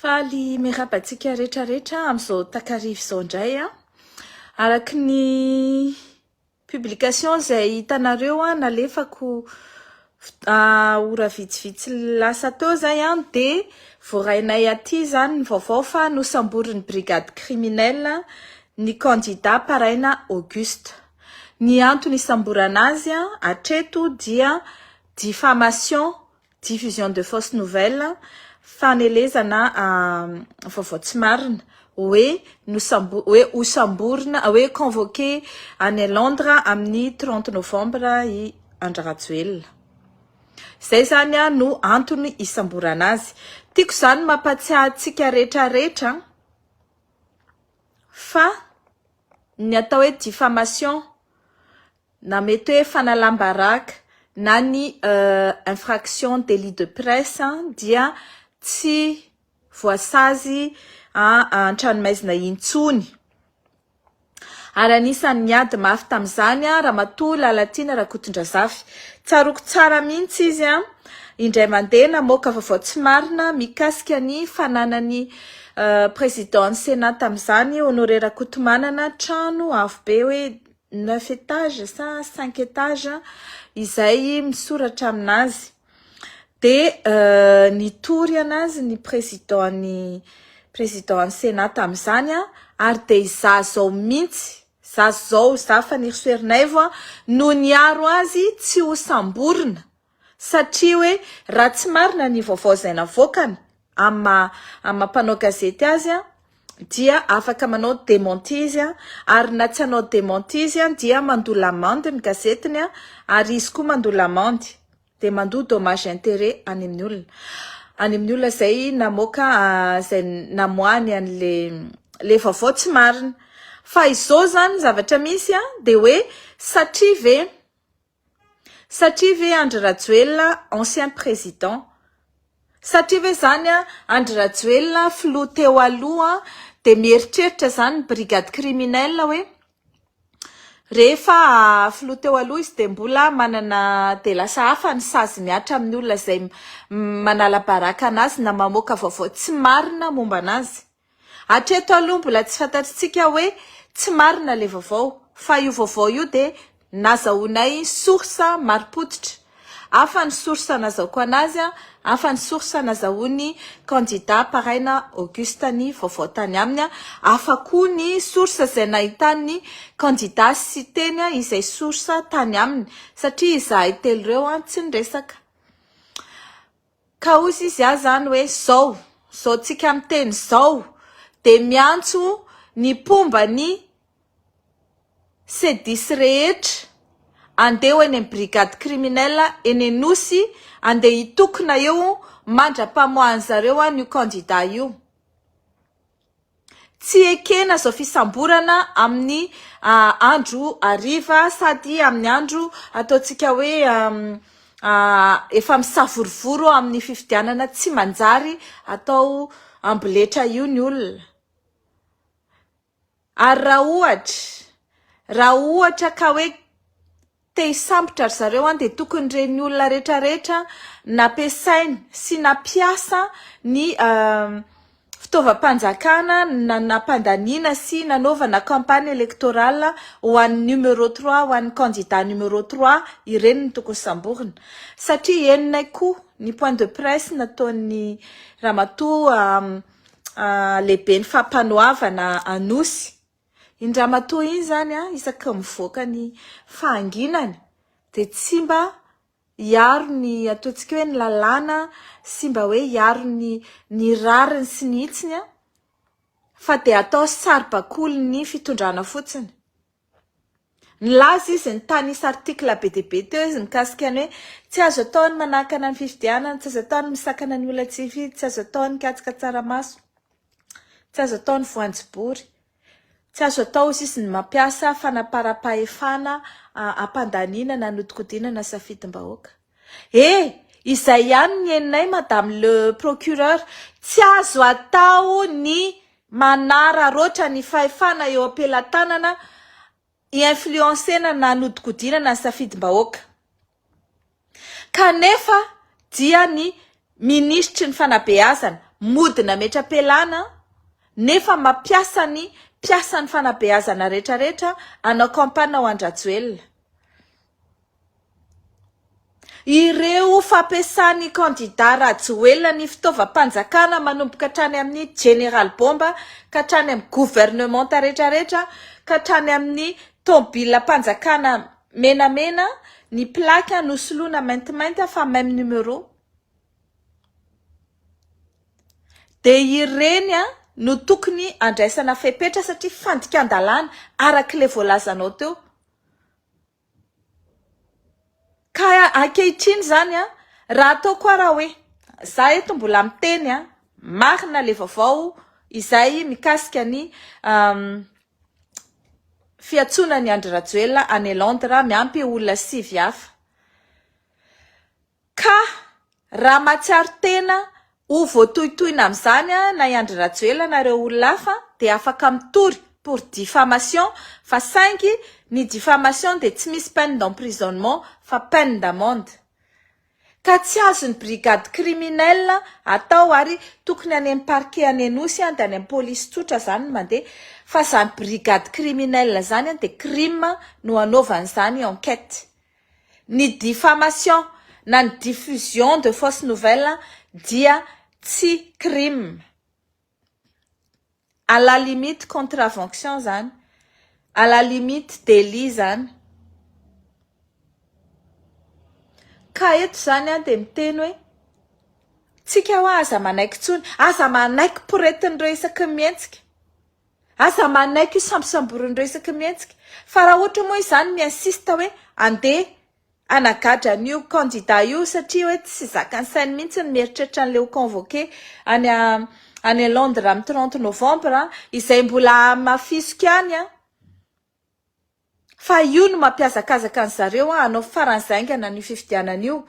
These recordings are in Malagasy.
Faly miarahaba antsika rehetra rehetra amin'izao takariva izao indray an. Araka ny publication izay hitanareo an, nalefako ora vitsivitsy lasa teo izay an, dia voarainay aty izany ny vaovao fa nosamborin'ny brigade criminelle ny candidat Paraina Auguste. Ny antony isamborana azy hatreto dia diffamation Diffusion de fausses nouvelles, fanelezana vaovao tsy marina, hoe nosambo- hoe hosamborina, hoe convoqué any Londres amin'ny 30 novembre i Andry Rajoelina. Izay izany no antony hisamborana azy. Tiako izany mampatsiahy antsika rehetra rehetra fa ny atao hoe diffamation na mety hoe fanalam-baraka na ny infraction délit de presse dia tsy voasazy an-tranomaizina intsony. Ary anisan'ny niady mafy tamin'izany Ramatoa Lalatiana Rakotondrazafy. Tsaroako tsara mihitsy izy indray mandeha namoaka vaovao tsy marina mikasika ny fananan'ny président ny Sénat tamin'izany, Honoré Rakotomanana, trano avo be hoe neuf étages sa cinq étages izay misoratra aminazy de nitory anazy ny président ny président ny sénat tamin'izany a ary de izaho zao mihitsy za zao za Fanirisoa Ernaivo a no niaro azy tsy ho samborina satria hoe raha tsy marina ny vaovao izay navoakany amin'ny maha amin'ny maha mpanao gazety azy a dia afaka manao démenti izy a ary na tsy hanao démenti izy a dia mandoa l'amende ny gazetiny a ary izy koa mandoa l'amende dia mandoa dommage intérêt any amin'ny olona any amin'ny olona izay namoaka izay namoahany an'le le vaovao tsy marina fa izao zany zavatra misy a dia hoe satria ve Satria ve Andry Rajoelina ancien président? Satria ve zany Andry Rajoelina filoha teo aloha dia mieritreritra zany ny brigade criminelle hoe rehefa filoha teo aloha izy dia mbola manana dia lasa hafa ny sazy mihatra amin'ny olona izay manala baraka anazy na mamoaka vaovao tsy marina momba anazy. Hatreto aloha mbola tsy fantatritsika hoe tsy marina le vaovao fa io vaovao io dia nazahoanay source marim-pototra. Hafa ny source nazahoako anazy, hafa ny source nazahoan'ny candidat Paraina Auguste ny vaovao tany aminy, hafa koa ny source izay nahitan'ny candidat Siteny izay source tany aminy satria izahay telo ireo tsy niresaka. Ka hozy izy ahy zany hoe zao, zao tsika miteny zao de miantso ny mpomba ny Cdis rehetra andeha ho eny amin'ny brigade criminelle eny Anosy andeha hitokona eo mandra-pamoahan'zareo an'io candidat io. Tsy ekena izao fisamborana amin'ny andro hariva sady amin'ny andro ataontsika hoe efa misavorovoro amin'ny fifidianana tsy manjary atao amboletra io ny olona. Ary raha ohatra, raha ohatra ka hoe te hisambotra ry zareo an, dia tokony ireny olona rehetra rehetra nampiasaina sy nampiasa ny fitaovam-panjakana na nampandaniana sy nanaovana campagne électorale ho an'ny numéro trois, ho an'ny candidat numéro trois ireny no tokony samborina. Satria henonay koa ny point de presse nataon'ny ramatoa lehiben'ny fampanoavana Anosy. Iny ramatoa iny izany isaky ny mivoaka ny fahanginany dia tsy mba hiaro ny ataontsika hoe ny lalàna sy mba hoe hiaro ny ny rariny sy ny hitsiny fa dia atao saribakolin'ny fitondrana fotsiny. Nilaza izy, nitanisa article be dia be teo izy mikasika ny hoe tsy azo atao ny manakana ny fifidianana, tsy azo atao ny misakana ny olona tsy hifidy, tsy azo atao ny mikatsaka tsaramaso, tsy azo atao ny voanjobory, tsy azo atao hozy izy ny mampiasa fanaparam-pahefana hampandaniana na hanodikodinana safidim-bahoaka. E! Izay ihany ny henonay madame le procureur, tsy azo atao ny manararaotra ny fahefana eo am-pelatanana hi-influencer-na na hanodikodinana ny safidim-bahoaka. Kanefa dia ny minisitry ny fanabeazana, mody nametra-pialana nefa mampiasa ny mpiasan'ny fanabeazana rehetrarehetra hanao campagne ho an-dRajoelina. Ireo fampiasan'ny kandida Rajoelina ny fitaovam-panjakana manomboka hatrany amin'ny jeneraly bomba ka hatrany amin'ny governemanta rehetrarehetra ka hatrany amin'ny tomobilam-panjakana menamena ny plaque nosoloina maintimainty fa même numéro dia ireny no tokony andraisana fepetra satria fandikan-dalàna arak'ilay voalazanao teo. Ka ankehitriny izany an, raha ataoko ara hoe, za eto mbola miteny an, marina le vaovao izay mikasika ny fiantsoana an'i Andry Rajoelina any Londres miampy olona sivy hafa. Ka raha mahatsiaro tena ho voatohitohina amin'izany na i Andry Rajoelina na ireo olona hafa dia afaka mitory pour diffamation fa saingy ny diffamation dia tsy misy peine d'emprisonnement fa peine d'amende. Ka tsy azon'ny brigade criminelle atao ary tokony any amin'ny parquet any Anosy dia any amin'ny polisy tsotra izany no mandeha fa izany brigade criminelle izany dia crime no anaovan'izany enquête. Ny diffamation na ny diffusion de fausses nouvelles dia tsy crime. À la limite contravenction zany, à la limite délit zany. Ka eto zany aho dia miteny hoe tsika hoa aza manaiky intsony, aza manaiky poretin'ireo isaky ny mihetsika. Aza manaiky io sambosamborin'ireo isaky ny mihetsika. Fa raha ohatra moa izany mi-insiste hoe andeha hanagadra an'io candidat io satria hoe tsy zakan'ny sainy mihitsy ny mieritreritra an'ilay ho convoqué any any Londres amin'ny 30 novembre izay mbola hamafisiko ihany an, fa io no mampihazakazaka an zareo hanao faran'izay haingana an'io fifidianana io.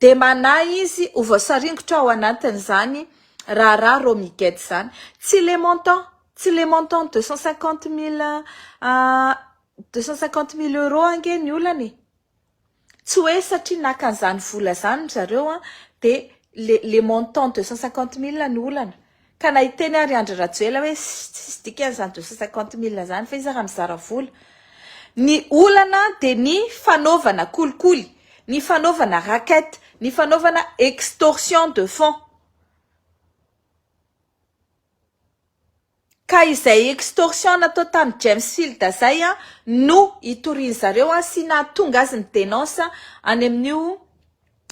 Dia manahy izy ho voasaringotra ao anatin'izany raharaha Romigate izany. Tsy le montant, tsy le montant 250 000, 250 000 euros ange ny olana e. Tsy hoe satria naka an'izany vola izany ry zareo an, dia le, le montant 250 000 no olana. Ka na hiteny ary Andry Rajoelina hoe tsisy dikany izany 250 000 izany fa iza raha mizara vola. Ny olana dia ny fanaovana kolikoly, ny fanaovana racket, ny fanaovana extorsion de fonds. Ka izay extorsion natao tamin'i James Field izay no hitorian'ny zareo sy nahatonga azy mi-denonce any amin'io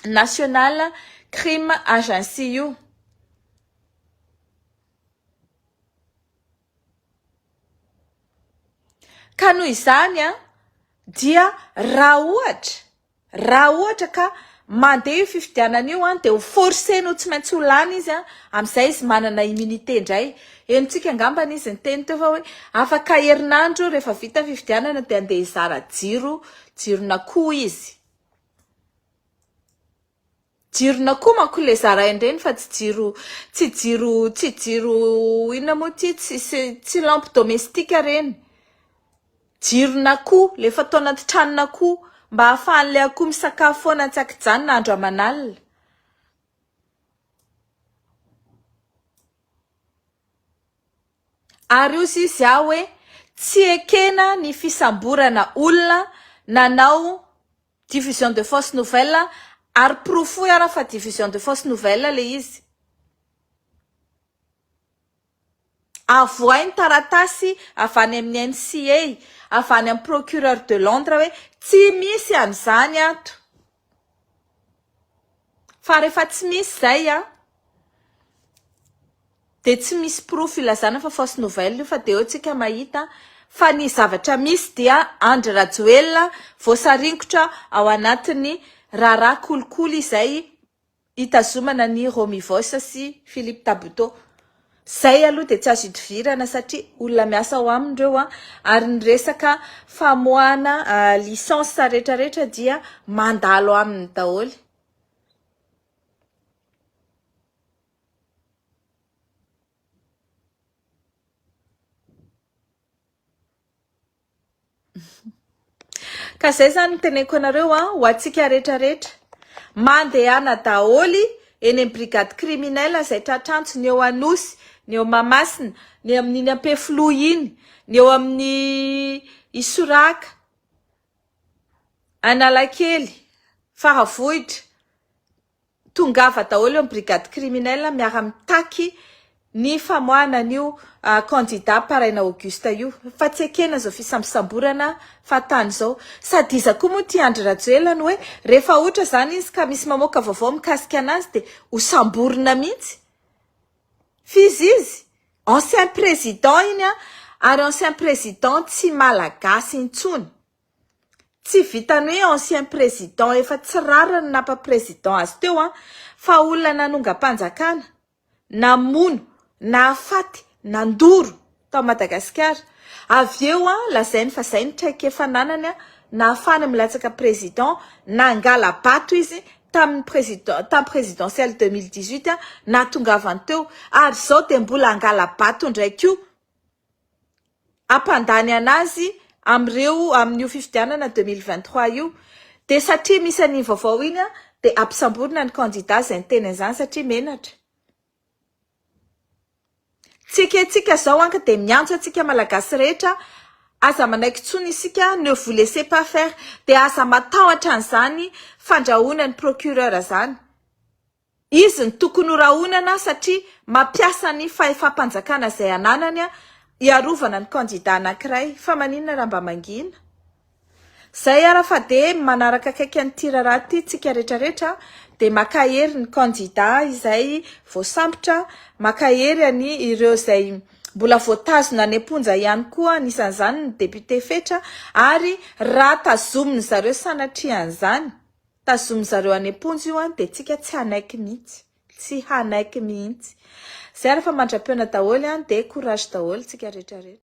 National Crime Agency io. Ka noho izany dia raha ohatra, raha ohatra ka mandeha io fifidianana io dia ho forcer-ny ho tsy maintsy ho lany izy amin'izay izy manana immunité indray. Henontsika angambany izy niteny teo fa hoe afaka herinandro rehefa vita ny fifidianana dia andeha hizara jiro, jiron'akoho izy. Jiron'akoho manko le zarainy ireny fa tsy jiro tsy jiro tsy jiro inona moa ity tsy tsy lampe domestique ireny. Jiron'akoho le fatao anaty tranon'akoho mba ahafahan'ilay akoho misakafo foana tsy ankijanona andro aman'alina. Ary hoy izy aho hoe tsy ekena ny fisamborana olona nanao Diffusion de fausse nouvelle ary porofoy ara fa diffusion de fausse nouvelle le izy. Avoahy ny taratasy avy any amin'ny NCA, avy any amin'ny procureur de Londres hoe tsy misy an'izany ato. Fa rehefa tsy misy izay an, dia tsy misy porofo ilazana fa fausse nouvelle io fa dia eo tsika mahita fa ny zavatra misy dia Andry Rajoelina voasaringotra ao anatin'ny raharaha kolikoly izay hitazomana ny Romy Voos sy Philippe Tabuteau. Izay aloha dia tsy azo idivirana satria olona miasa ao aminy ireo an, ary ny resaka famoahana licence rehetrarehetra dia mandalo aminy daholo. Ka zay zany no teneniko anareo an, ho antsika rehetra rehetra, mandehana daholo. Eny amin'ny brigade criminelle izay tratrantso, ny eo Anosy, ny eo Mahamasina, ny amin'iny Ampefiloha iny, ny eo amin'ny Isoraka, Analakely, Faravohitra. Tongava daholo eo amin'ny brigade criminelle miara-mitaky ny famoahana an'io candidat Paraina Auguste io fa tsy ekena izao fisambosamborana fahatany izao. Sady iza koa moa ity Andry Rajoelina no hoe rehefa ohatra izany izy ka misy mamoaka vaovao mikasika anazy dia ho samborina mihitsy? F'iza izy? Ancien président iny an, ary ancien président tsy malagasy intsony. Tsy vitan'ny hoe ancien président efa tsy rariny ny nampa président azy teo an, fa olona nanongam-panjakana, namono, nahafaty, nandoro tao Madagasikara. Avy eo an, lazainy fa zay ny traikefa ananany an, nahafahany milatsaka président, nangala-bato izy tamin'ny président, tamin'ny présidentielle 2018 an, nahatongavany teo. Ary zao dia mbola hangala-bato indray koa. Hampandany anazy amin'ireo amin'io fifidianana 2023 io. Dia satria misy an'iny vaovao iny an, dia ampisamborina ny candidat izay niteny an'izany satria menatra. Tsy ekentsika izao anka dia miantso antsika Malagasy rehetra, aza manaiky intsony isika, ne vous laissez pas faire. Dia aza matahotra an'izany fandrahonan'ny procureur izany. Izy no tokony ho rahonana satria mampiasa ny fahefam-panjakana izay ananany hiarovana ny kandida anankiray. Fa maninona raha mba mangina? Zay ara fa dia manaraka akaiky an'ity raharaha ity tsika retraretra dia makahery ny kandida izay voasambotra, makahery any ireo izay mbola voatazona any am-ponja ihany koa, anisan'izany ny député Fetra, ary raha tazomin'ny zareo sanatria an'izany, Tazomy zareo any am-ponja io an dia tsika tsy hanaiky mihitsy, tsy hanaiky mihitsy. Zay ary fa mandra-pihaona daholo an dia courage daholo tsika rehetra rehetra.